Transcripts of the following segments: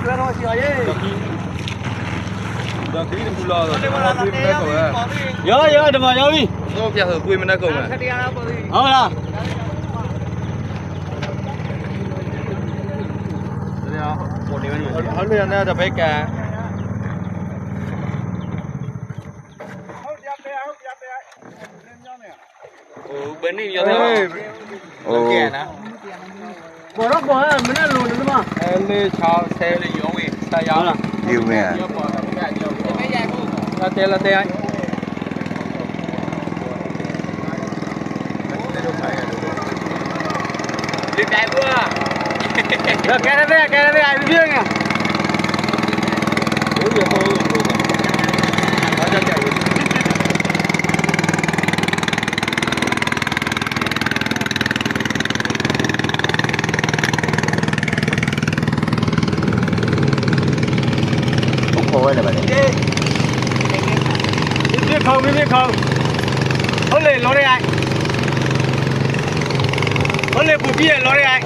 ဒီးကလံၤတပူၤလီၤ, ယီၤယီၤ တမၤယီၤဝံၤ, အီလၢ, အီလၢန့ၣ်တဖဲကဲ, ဘၣ်န့ၣ်ယီၤ, အိၣ်, ကဲနၤ, ဘၣ်ထီၣ်ဘၣ်မ့ၢ်န့ၣ်လိၤန့ၣ်မး, လၢဆီဆဲလၢယီၤဝံၤ တၢ်ယီၤလီၤ, ယဝံၤ, လီၤတဲလီၤတဲ, လၢတဲဘၣ်, ကဲလၢတဲ ကဲလၢတဲ အံၤ အိၣ်ခိးဝဲလၢၤဘၣ်န့ၣ်, မ့ၢ်မ့ၢ်ခီ, မ့ၢ်မ့ၢ်ခီ, အိၣ်လၢလီၤတဂၤ, အိၣ်လၢပူၤဘံၣ်လီၤတဂၤ.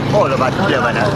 အိၣ်လၢၤဘၣ်ထူလၢၤဘၣ်န့ၣ်,